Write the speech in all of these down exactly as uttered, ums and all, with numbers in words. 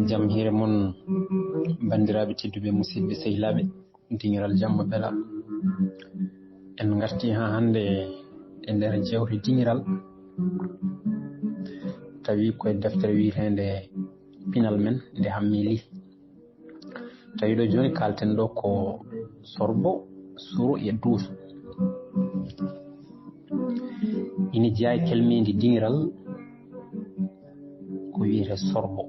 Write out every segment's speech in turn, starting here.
Jam hiire mon, banndiraaɓe tedduɓe, musidɓe sehilaaɓe, dingiral jamma bela. En ngarti haa hannde e nder jewte dingiral, tawi koye deftere wiyeteende Pinal Men nde Hammi Lih. Tawi ɗo jooni kalten ɗo ko sorbo, suro e duuso. Ina jeyaa e kelmeendi dingiral ko wiyetee sorbo.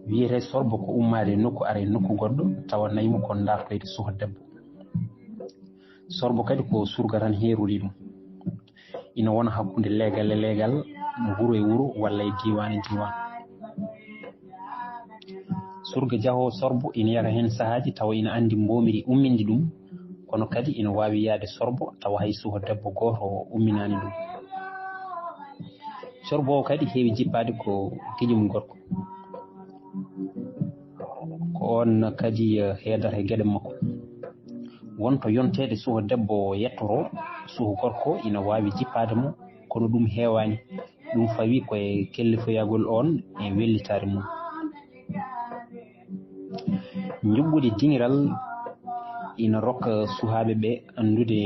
Wiyetee sorbo ko ummaade e nokku, ara e nokku goɗɗo, tawa nayi mo ko ndaartoyde suka debbo. Sorbo kadi ko surga tan heerori ɗum. Ina wona hakkunde leegal e leegal, wuro e wuro, walla e diiwaan e diiwaan. Surga jahoowo sorbo ina yara heen sahaaji tawa ina anndi mboomiri ummindi ɗum, kono kadi ina waawi yahde sorbo tawa hay suka debbo gooto umminaani ɗum. Sorbo o kadi heewi jippaade ko giƴum gorko. Ko oon kadi, eh, heedata e geɗe makko. Won to yonteede suka debbo yettoro, suka gorko ina waawi jippaade mo, kono ɗum heewaani. Ɗum fawii ko e kellifoyagol oon e wellitaare mum. Njuɓɓudi dingiral ina rokka sukaaɓe ɓe anndude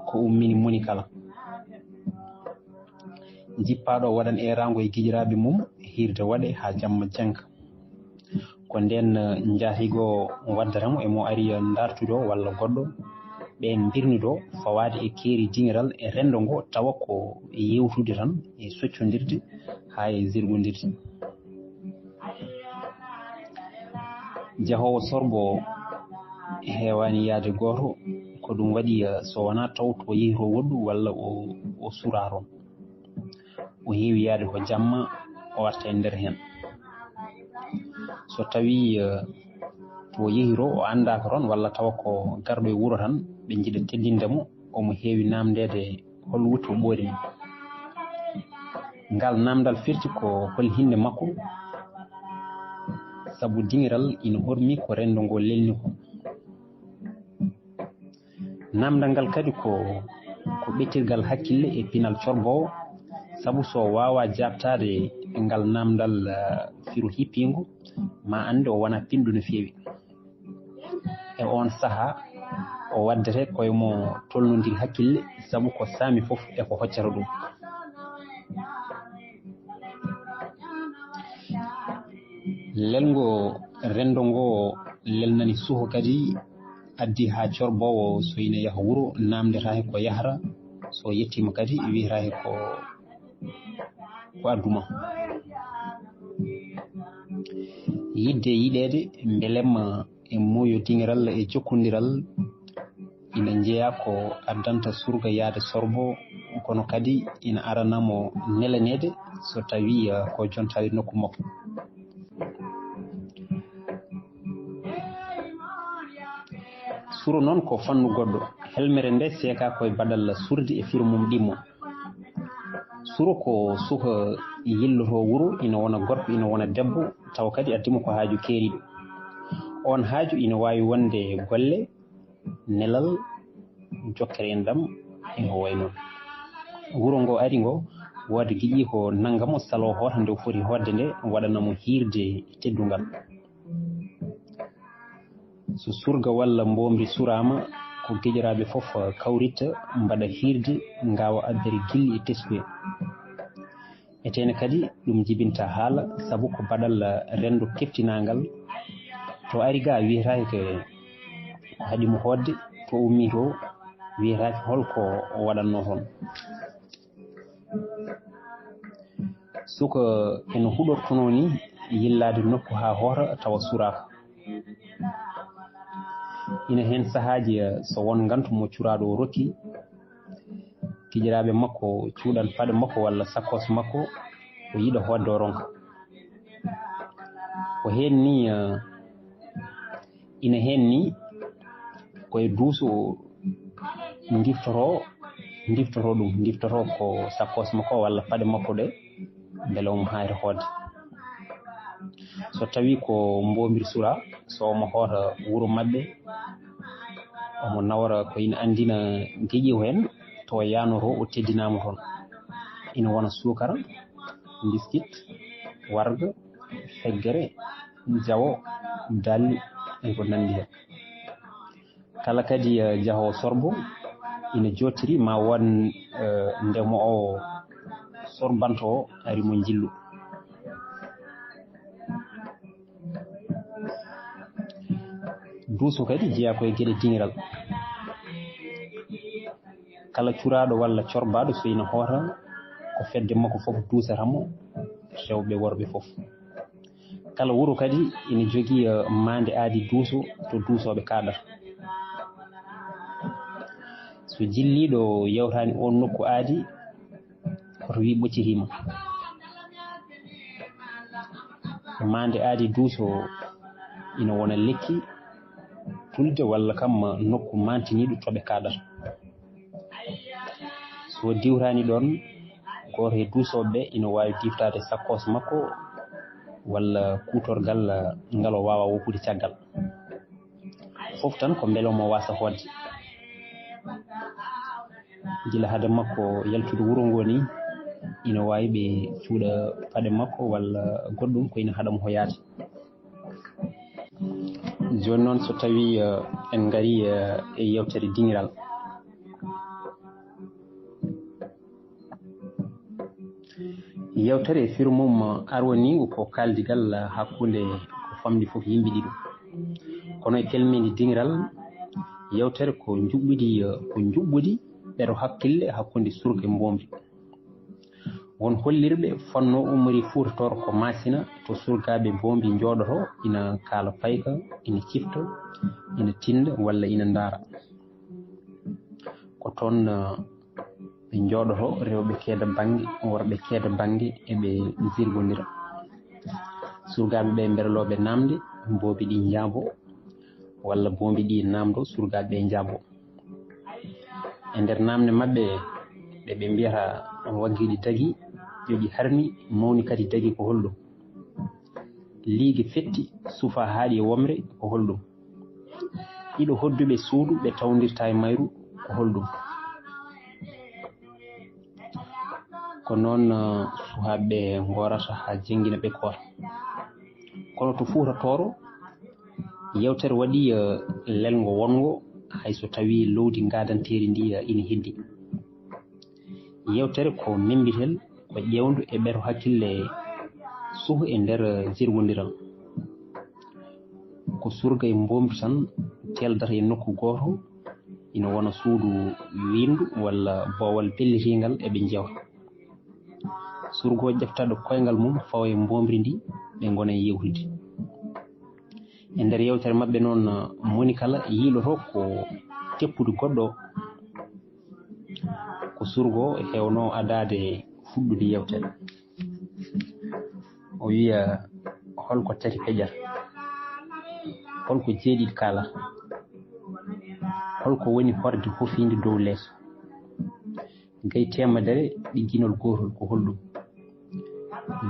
ko ummini moni kala. Jippaaɗo waɗan eeraango e giƴiraaɓe mum, hiirde waɗe haa jamma jannga. Ko ndeen, eh, njaatigoo waddata mo e mo ari, eh, ndaartude o walla goɗɗo, ɓeen mbirnude o fawaade e keeri dingiral e renndo ngo, tawa ko yeewtude tan e soccondirde haa e zirgondirde. Jahoowo sorbo heewaani yahde gooto, ko ɗum waɗi, eh, so wonaa taw to yehii to woɗɗu walla o, o suraa toon. O heewi yahde ko jamma, o arta e nder heen. So tawii, eh, to yehii to o anndaaka toon walla tawa ko garɗo e wuro tan, ɓe njiɗa teddinde mo, omo heewi naamndeede hol wutto ɓoodi mum. Ngal naamndal firti ko hol hinnde makko, sabu dingiral ina hormi ko renndo ngo lelni ko. Naamndal ngal kadi ko, ko ɓettirgal hakkille e pinal corboowo, sabu so o waawaa jaaɓtaade e ngal naamndal, eh, firo hippiingo, ma annde o wonaa pinɗo no feewi. E oon sahaa, o waddete koye mo tolnondiri hakkille, sabu ko saami fof e ko hoccata ɗum. Lelngo renndo ngo lelnani suka kadi addi haa corboowo so ina yaha wuro, naamndetaake ko yahata, so yettiima kadi wiyetaake ko, ko addu ma. Yiɗde yiɗeede mbelemma e muuyo dingiral e jokkondiral ina jeyaa ko addanta surga yahde sorbo, kono kadi ina arana mo nelaneede so tawii, eh, ko jontaade nokku makko. Suro noon ko fannu goɗɗo. Helmere nde seekaa ko e baɗal surdi e firo mum ɗimmo. Suro ko suka yilloto wuro, ina wona gorko, ina wona debbo, tawa kadi addimo ko haaju keeriiɗo. Oon haaju ina waawi wonde golle, nelal, jokkere enɗam, e ko wayi noon. Wuro ngo ari ngo, wooda giƴi ko nannga mo, saloo hoota nde o foti hootde nde, waɗana mo hiirde teddungal. So surga walla mboomri suraama, ko giƴiraaɓe fof kawrita, mbaɗa hiirde, ngaawa abbere gilli e teskuya. Eteene kadi, ɗum jibinta haala, sabu ko baɗal renndo keftinaangal. To ari ga, wiyetaake ko, ko haɗi mo hootde, to ummii to, wiyetaake hol ko o waɗatnoo toon. Suka eno huɗortonoo ni yillaade nokku haa hoota tawa suraaka. Ina heen sahaaji, eh, so won ngantu mo curaaɗo o rokki, giƴiraaɓe makko cuuɗan paɗe makko walla sakkoos makko, o yiɗa hootde o ronka. Ko heen ni, eh, ina heen ni ko e duuso ndiftotoo, ndiftotoo ɗum, ndiftotoo ko sakkoos makko walla paɗe makko ɗe, mbele omo haayre hootde. So tawii ko mboombiri sura, so omo hoota wuro maɓɓe, omo nawra ko ina anndina giƴi o heen, to o yaanotoo, o teddinaama toon. Ina wona suukara, mbiskit, warga, feggere, jawo, dalli, e ko nanndi heen. Kala kadi, eh, jahoowo sorbo ina jottiri ma won, eh, nde mo o sorbanto o ari mo njillu. Duuso kadi jeyaa ko e geɗe diŋiral. Kala curaaɗo walla corbaaɗo so ina hoota, ko fedde makko fof duusata mo, rewɓe, worɓe fof. Kala wuro kadi ina jogii, eh, maande aadi duuso to duusooɓe kaaɗata. So jilliiɗo yawtaani oon nokku aadi, hoto wii ɓoccitiima. Maande aadi duuso ina wona lekki tulde walla kam nokku maantiniiɗo to ɓe kaaɗata. So diwtaani ɗoon, gooto e duusooɓe ɓe ina waawi diwtaade sakkoos makko walla kuutorgal ngal o waawa woppude caggal. Fof tan ko mbele omo waasa hootde. Gila hade makko yaltude wuro ngoo ni, ina waawi ɓe cuuɗa paɗe makko walla goɗɗum ko ina haɗa mo hoyaade. Jooni noon, so tawii, eh, en ngarii, eh, e yeewtere diŋiral. Yeewtere e firo mum, eh, arwaniigu ko kaaldigal, eh, hakkunde ko famɗi fof yimɓe ɗiɗo. Kono e kelmeendi diŋiral, yeewtere ko njuɓɓudi, eh, ko njuɓɓudi ɓeto hakkille hakkunde surga e mboomri. Won hollirɓe fotnoo ummori Fuuta Tooro ko Maasina, to surgaaɓe mboomri njooɗoto, ina kaala payka, ina cifta, ina tinnda walla ina ndaara. Ko toon, eh, ɓe njooɗoto, rewɓe keeda bannge, worɓe keeda bannge, eɓe njirgondira. Surgaaɓe ɓe mberlooɓe naamnde, mboomri ɗi njaabo, walla mboomri ɗi naamndo, surgaaɓe ɓe njaabo. E nder naamne maɓɓe ɗe ɓe mbiyata waggiiɗi dagi, ƴoƴi harmi, mawni kadi dagi ko holɗum? Liige fetti, sufa haaɗi e womre ko holɗum? Ɗiɗo hodduɓe suudu ɓe tawndirta e mayru ko holɗum? Ko noon, eh, suhaaɓe ɓe ngoorata haa jenngina ɓe koora. Kono to Fuuta Tooro, yeewtere waɗi, eh, lelngo wonngo, hay so tawii lowdi ngaadanteeri ndi, eh, ina heddi. Yeewtere ko memmbitel, ko ƴeewndu e ɓeto hakkille suhu e nder, eh, jirwondiral. Ko surga e mboomri tan teeldata e nokku gooto, ina wona suudu wiinndu walla boowal pellitiingal eɓe njeewa. Surgo ƴeftaɗo koyngal mum fawa e mboomri ndi, ɓe ngona e yeewtude. E nder yeewtere maɓɓe noon, moni kala yiiloto ko teppude goɗɗo. Ko surgo heewno adaade fuɗɗude yeewtere. O wiya, "Holko tati peƴata? Holko jeeɗiɗi kaalata? Holko woni horde hofiinde dow leeso? Gay teemedere ɗigginol gootol ko holɗum?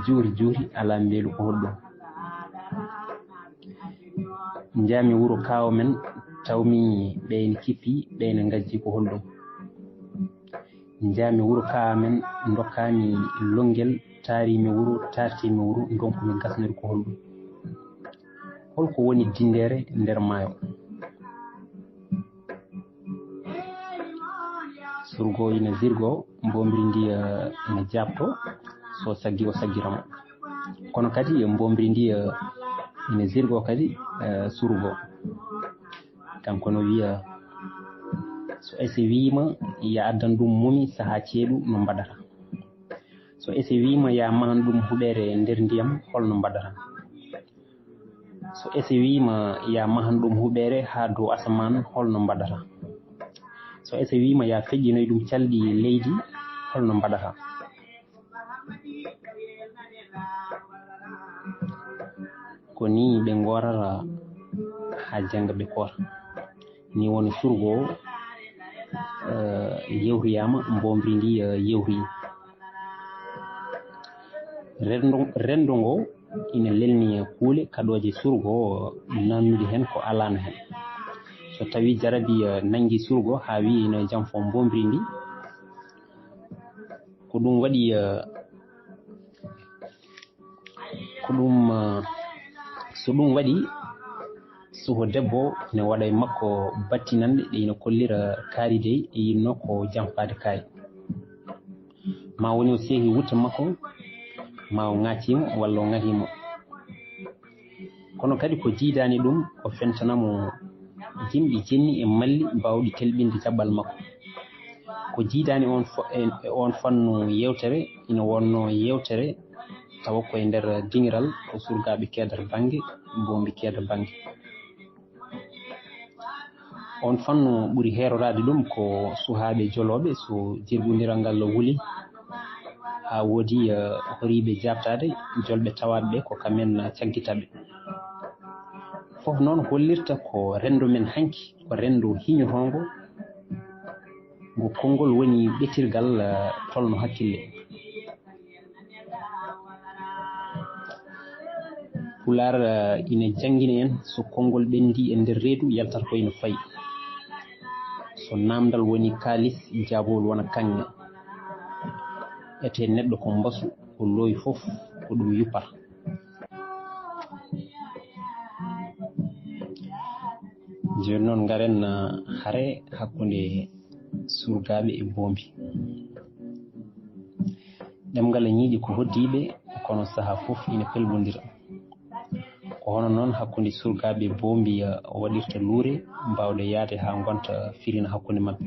Juuri juuri alaa mbeelu ko holɗum? Njaami wuro kaawa men, tawmi ɓeyne kippi, ɓeyne ngajji ko holɗum? Njaami wuro kaawa men, ndokkaami lonngel, taariimi wuro, taartiimi wuro, ndonkumi gasnude ko holɗum? Holko woni dinndere nder maayo?" Surgo ina zirgo, mbombiri ndi, eh, ina jaabto, so saggi o saggiramo. Kono kadi e mbombiri ndi, eh, ina zirgo kadi, eh, surgo. Kanko no wiya, "So ese wiima ya addan ɗum mumi sahaa ceeɗu, no mbaɗata? So ese wiima ya mahan ɗum huɓeere nder ndiyam, hol no mbaɗata? So ese wiima ya mahan ɗum huɓeere haa dow asamaan, hol no mbaɗata? So ese wiima ya feƴƴinoy ɗum calɗi leydi, hol no mbaɗata?" Ko ni ɓe ngoorata haa jannga ɓe koota. Ni woni surgo o, eh, yewtoyaama, mbombiri ndi, eh, yewtoyi. Renndo, renndo ngo ina lelni kuule kaɗooje surgo o nannude heen ko alaano heen. So tawii jarabi, eh, nanngi surgo haa wiyi ina janfo mbombiri ndi, ko ɗum waɗi, eh, Ko ɗum, eh, so ɗum waɗi, suho debbo ina waɗa e makko battinanɗe ɗe ina kollira kaari dey e yinnoo ko jamfaade kaari. Ma woni o seehi wutte makko, ma o ŋaacii mo walla o ŋahii mo. Kono kadi ko jiidaani ɗum, o fentana mo jimɗi jenni e malli baawɗi telɓinde jaɓɓal makko. Ko jiidaani on fo-, e, e on fannu yeewtere, ina wonnoo yeewtere tawa ko e nder diŋiral ko surgaaɓe keedar bannge, boombi keedar bannge. On fannu ɓuri heeroraade ɗum ko suhaaɓe jolooɓe, so jirgondiral ngal wuli haa woodi, eh, horiiɓe jaabtaade, jolɓe tawaaɓe ɓe ko kamen caggitaɓe. Fof noon hollirta ko renndo men hanki, ko renndo hiñotoongo, ngo konngol woni ɓetirgal, eh, tolno hakkille. Pulaar, eh, ina janngina en, so konngol ɓenndii e nder reedu, yaltata ko ina fayi. So naamndal woni kaalis, jaabowol wona kaŋŋe. Etee neɗɗo ko mbasu, ko loowi fof, ko ɗum yuppata. Jooni noon, ngaren, eh, hare hakkunde surgaaɓe e boombi. Ɗemngal e ñiiƴe ko hoɗdiiɓe, kono sahaa fof ina pelɓondira. Ko hono noon hakkunde surgaaɓe boombi, eh, waɗirta luure, mbaawɗe yahde haa ngonta firina hakkunde maɓɓe.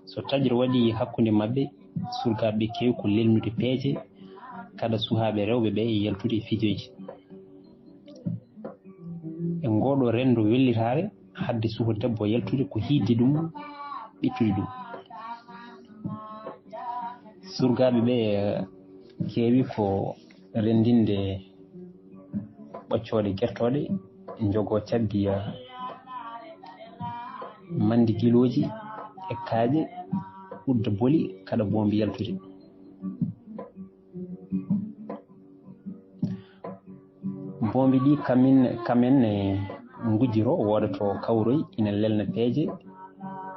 So taƴre waɗi hakkunde maɓɓe, surgaaɓe keewi ko lelnude peeje, kada suhaaɓe rewɓe ɓe e yaltude e fijoji. E ngooɗo renndo wellitaare, hadde suho debbo yaltude ko hiidde ɗum, ɓittude ɗum. Surgaaɓe ɓe, eh, keewi ko renndinde ɓoccooɗe gertooɗe, njogoo cabbi, eh, manndi gilooji e kaaƴe, udda boli, kada boombi yaltude. Boombi ɗi kamin, kamen ne ngujjiro, wooda to kawroy, ina lelna peeje,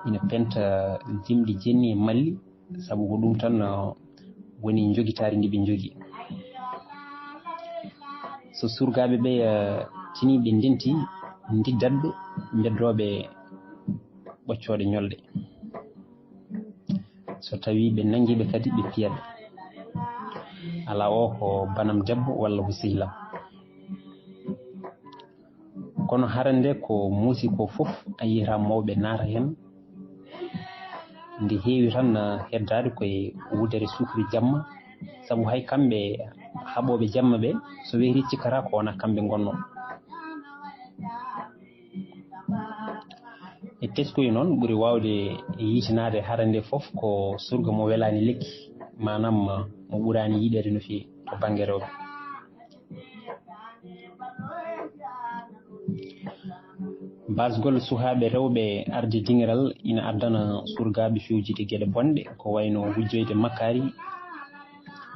ina penta jimɗi jenni e malli, sabu ko ɗum tan, uh, woni njogitaari ndi ɓe njogi. So surgaaɓe ɓe, uh, tinii ɓe ndenti, ndiddat ɓe, mbeddooɓe ɓoccooɗe ñolɗe. So tawii ɓe nanngi ɓe kadi, ɓe piya ɓe. Alaa o ko banam debbo walla ko sehil am. Kono hara nde ko muusi ko fof, a yiyata mawɓe naata heen. Nde heewi tan, ah, heddaade ko e wudere sukri jamma, sabu hay kamɓe haɓooɓe jamma ɓe, so wehri cikkata ko wona kamɓe ngonnoo. E teskuya noon ɓuri waawde yiytinaade hara nde fof ko surga mo welaani lekki, maanaam mo ɓuraani yiɗeede no feewi to bannge rewɓe. Baasgol suhaaɓe rewɓe arde diŋiral ina addana surgaaɓe fewjide geɗe bonɗe, ko wayno wujjoyde makkaari,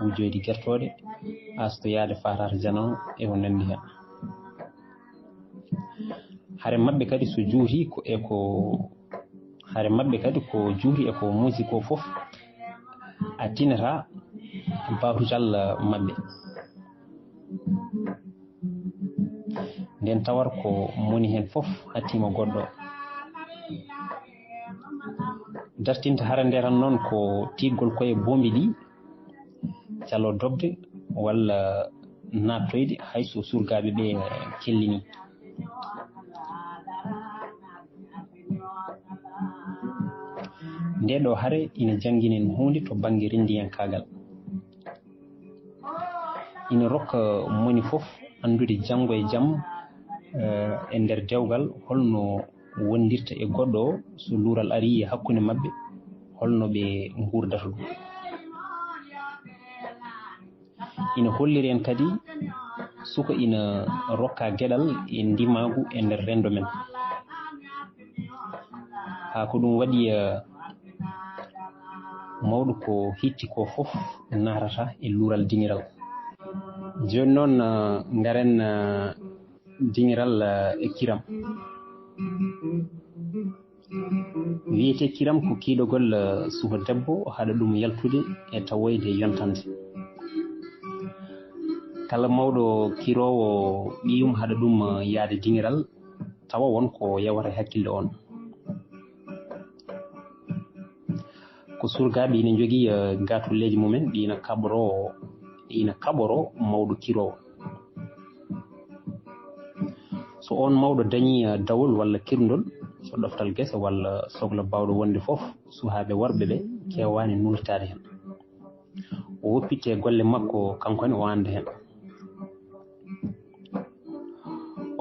wujjoyde gertooɗe, astoyaade faataata janano e ko nanndi heen. Hare maɓɓe kadi so juuti ko e ko, hare maɓɓe kadi ko juuti e ko muusi ko fof, a tinata bawtutal maɓɓe. Nden tawar ko moni heen fof hattima goɗɗo. Dartinta hare nde tan noon ko tiggol koye boombi ɗi, calo dogde walla nattoyde hay so surgaaɓe ɓe kellini. Nde ɗo hare ina jannginen huunde to bannge renndiyankaagal. Ina rokka moni fof anndude janngo e jam, eh, e nder dewgal holno wondirta e goɗɗo o, so luural arii e hakkunde maɓɓe, holno ɓe nguurdata ɗum. Ina holliri en kadi suka ina rokka geɗal e ndimaagu e nder renndo men. Haa ko ɗum waɗi, eh, mawɗo ko hitti ko fof naatata e luural diŋiral. Jooni noon, eh, ngaren, eh, diŋiral, eh, e kiram. Wiyetee kiram ko kiiɗogol, eh, suka debbo, haɗa ɗum yaltude e tawoyde yontande. Kala mawɗo kiroowo ɓiyum haɗa ɗum, eh, yahde diŋiral, tawa won ko yawata e hakkille on. Ko surgaaɓe ina njogii, eh, gaatulleeji mumen, ɗi ina kaɓoroo, ɗi ina kaɓoroo mawɗo kiroowo. So on mawɗo dañii, eh, dawol walla kirndol, so ɗoftal gese walla sokla baawɗo wonde fof, suhaaɓe worɓe ɓe keewaani nultaade heen. O woppitte golle makko, kanko ne o annda heen.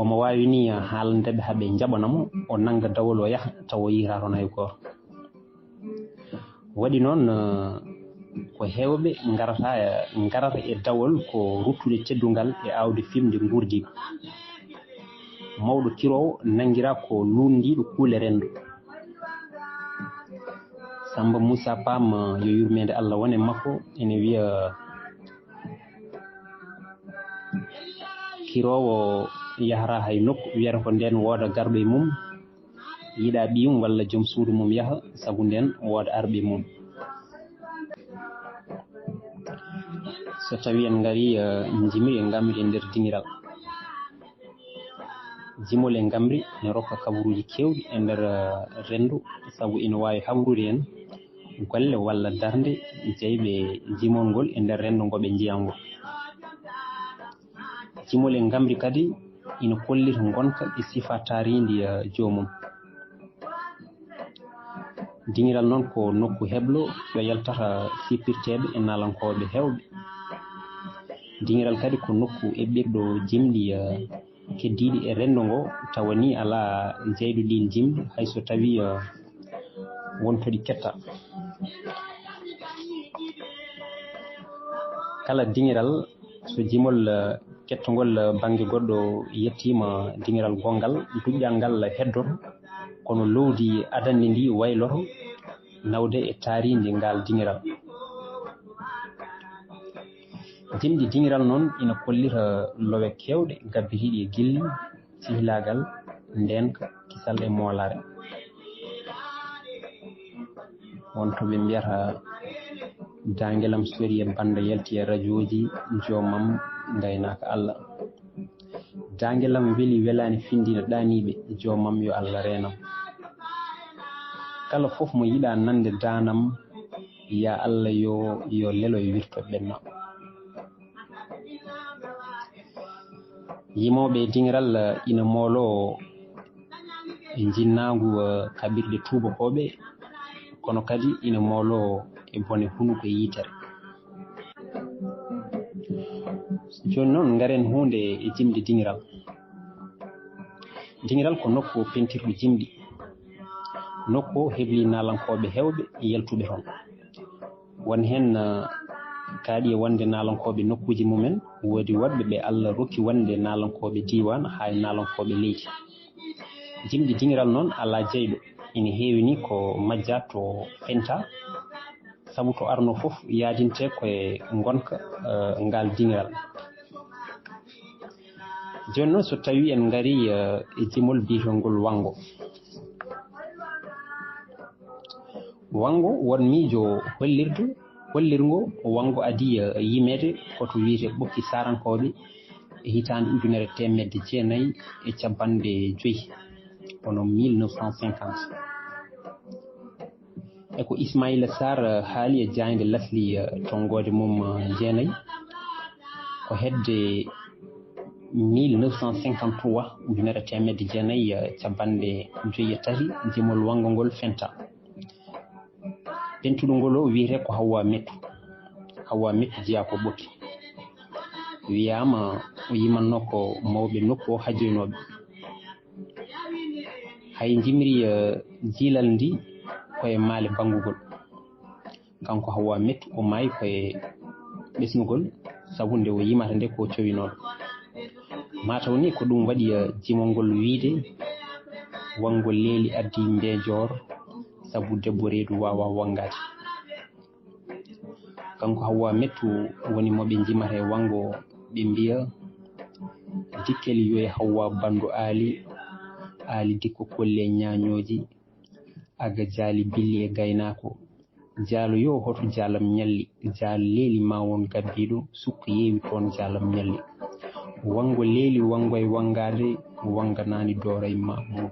Omo waawi ni haalande ɓe haa ɓe njaɓana mo, o nannga dawol o yaha, tawa o yiyataa toon hay gooto. Waɗi noon, eh, ko heewɓe ngarata, ngarata e dawol ko ruttude teddungal e aawde fimde nguurdiigu. Mawɗo kiroowo nanngiraa ko luulndiiɗo kuule renndo. Sammba Muusaa Paam, yo yurmeende Allah won e makko, ene wiya, kiroowo yahataa hay nokku, wiyata ko ndeen wooda garɗo e mum, yiɗa ɓiyum walla joom suudu mum yaha, sabu ndeen wooda arɓe mum. So tawii en ngarii, eh, njimri e ngamri e nder diŋiral. Jimol e ngamri ne rokka kabaruuji keewɗi e nder, eh, renndo, sabu ina waawi habrude en golle walla darnde jeyɓe jimol ngol e nder renndo ngo ɓe njiyaa ngol. Jimol e ngamri kadi ina kollita ngonka e sifaa taariindi, eh, joomum. Diŋiral noon ko nokku heblo ɗo yaltata sippirteeɓe e naalankooɓe heewɓe. Diŋiral kadi ko nokku eɓɓirɗo jimɗi, eh, keddiiɗi e renndo ngo, tawa ni alaa jeyɗo ɗiin jimɗi, hay so tawii, eh, won to ɗi ketta. Kala diŋiral, so jimol, eh, kettongol, eh, bannge goɗɗo yettiima diŋiral gonngal, duƴƴal ngal heddoto, kono lowdi adannde ndi wayloto nawde e taariindi ngaal diŋiral. Jimɗi diŋiral noon ina kollita lowe keewɗe gabbitiiɗe e gilli, sehilaagal, ndeenka, kisal e moolaare. Won to ɓe mbiyata, daangelam sorii e bannda yalti e rajooji, joomam ngaynaaka Allah. Daangelam weli welaani findina ɗaaniiɓe, joomam yo Allah reenam. Kala fof mo yiɗaa nande daanam, ya Allah yo, yo lelo e wirto ɓenna. Yimooɓe e diŋiral, eh, ina mooloo e njinnaagu, eh, kaɓirɗe tuubakooɓe, kono kadi ina mooloo e bone hunuko e yitere. Jooni noon, ngaren huunde e jimɗi diŋiral. Diŋiral ko nokku pentirɗo jimɗi. Nokku o hebli naalankooɓe heewɓe yaltuɓe toon. Won heen, eh, kaaɗi e wonde naalankooɓe nokkuuji mumen, woodi woɗɓe ɓe Allah rokki wonde naalankooɓe diiwaan, haa e naalankooɓe leydi. Jimɗi diŋiral noon alaa jeyɗo, ina heewi ni ko majjaa to fentaa, sabu to arnoo fof yahdintee ko e ngonka, eh, ngaal diŋiral. Jooni noon, so tawii en ngarii, eh, e jimol biyetengol wanngo. Wanngo won miijo hollirdu, hollirngo wanngo adii, eh, yimeede ko to wiyetee Ɓokki Saarankooɓe e hitaande ujunere teemedde jeenayi e cappanɗe joy, kono mille neuf cent cinquante. E ko Ismaila Sarr, eh, haali e jaaynde Lasli, eh, tonngoode mum, eh, jeenayi, ko hedde mille neuf cent cinquante-trois, ujunere teemedde jeenayi, eh, cappanɗe joy e tati, jimol wanngo ngol fenta. Pentuɗo ngol o wiyetee ko Hawwa Mettu. Hawwa Mettu jeyaa ko Ɓokki. Wiyaama o yimannoo ko mawɓe nokku o hajjoynooɓe. Hay njimri, eh, jiilal ndi ko e maale banngugol. Kanko Hawwa Mettu o maayi ko e ɓesnugol, sabu nde o yimata nde ko cowinooɗo. Mataw ni ko ɗum waɗi, eh, jimol ngol wiyde, wanngo leeli addi mbeejoor, sabu debbo reedu waawaa wanngaade. Kanko Hawwa Mettu woni mo ɓe njimata e wanngo, ɓe mbiya, dikkeli yo e Hawwa banndu Aali, Aali dikko kolle ñaañooji, aga jaali billi e gaynaako, Jaalo yo hoto jaalam ñalli, jaalo leeli ma won gabbiiɗo, sukka yeewi toon jaalam ñalli. Wanngo leeli wanngo e wanngaade, wannganaani dooro e Maamuudu.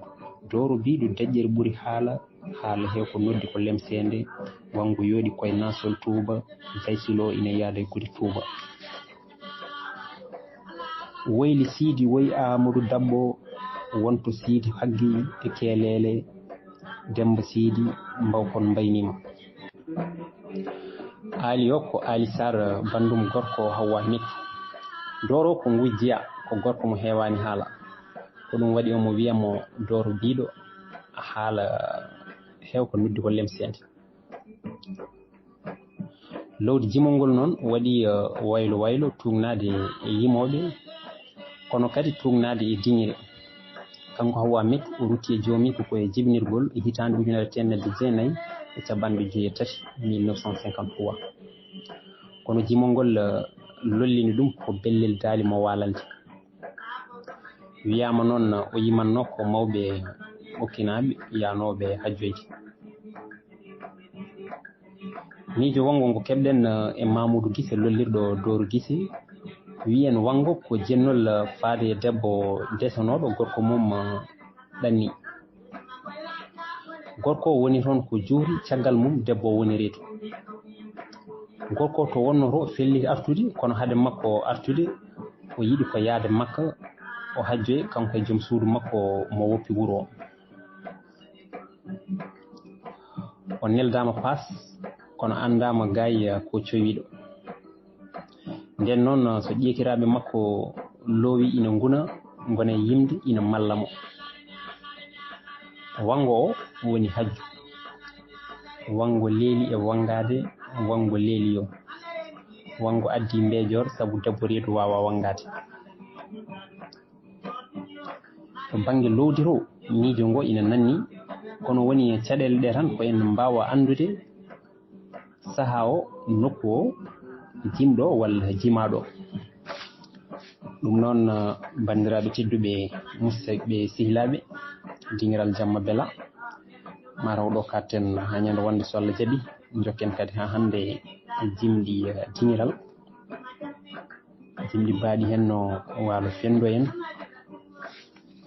Dooro biiɗo daƴƴere ɓuri haala, haala he ko noddi ko lemseende, wanngo yooɗi koye naasol tuuba, jaysilo ina yaada e guri tuuba. Woyli Siidi woy Aamadu Dabbo, wonto Siidi haggi e keeleele, Demmba Siidi mbawkon mbaynima. Aali o ko Aali Saar, banndum gorko Hawwa Mettu. Dooro ko ngu jeya, ko gorko mo heewaani haala. Ko ɗum waɗi omo wiya mo Dooro biiɗo, haala heew ko noddi ko lemseende. Lowdi jimol ngol noon waɗi, eh, waylo waylo tuugnaade e yimooɓe, kono kadi tuugnaade e diŋire. Kanko Hawwa Mettu o rutti e joomi ko e jibinirgol e hitaande ujunere teemedde jeenayi e capanɗe joyi e tati, mille neuf cent cinquante-trois. Kono jimol ngol, eh, lollini ɗum ko bellel daali mo waalande. Wiyaama noon o yimanno ko mawɓe okkinaaɓe yaanooɓe hajjoyde. Miijo wonngo ngo keɓɗen, eh, e Mamoudou Gise lollirɗo Dooru Gise, wiyen wanngo ko jennol, eh, faade e debbo desanooɗo gorko mum, eh, ɗanni. Gorko o woni toon ko juuri, caggal mum debbo o woni reedu. Gorko to wonnotoo felliti artude, kono hade makko artude, o yiɗi ko yahde Makka, o hajjoya kanko e joom suudu makko mo woppi wuro o. O neldaama paas, kono anndaama gaay ko cowiiɗo. Nden noon, so ƴeekiraaɓe makko loowi ina nguna, ngona e yimde ina malla mo. Wanngo o woni hajju. Wanngo leeli e wanngaade, wanngo leeli yo. Wanngo addi mbeejoor sabu debbo reedu waawaa wanngaade. To bannge loowdi to, miijo ngo ina nanni, kono woni caɗeele ɗe tan ko en mbaawa anndude sahaa o, nokku o, jimɗo walla jimaaɗo. Ɗum noon, banndiraaɓe tedduɓe, musidɓe sehilaaɓe, dingiral jamma bela, mataw ɗo katten haa ñande wonde so Allah jaɓi, njokken kadi haa hannde jimɗi, eh, dingiral. Jimɗi mbaɗi heen no waalo fenndo en,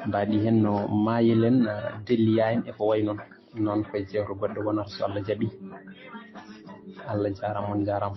mbaɗi heen no maayel en, eh, delliya en e ko wayi noon. Noon koye jeewte goɗɗe wonata so Allah jaɓi. Allah jaaraama, on njaaraama.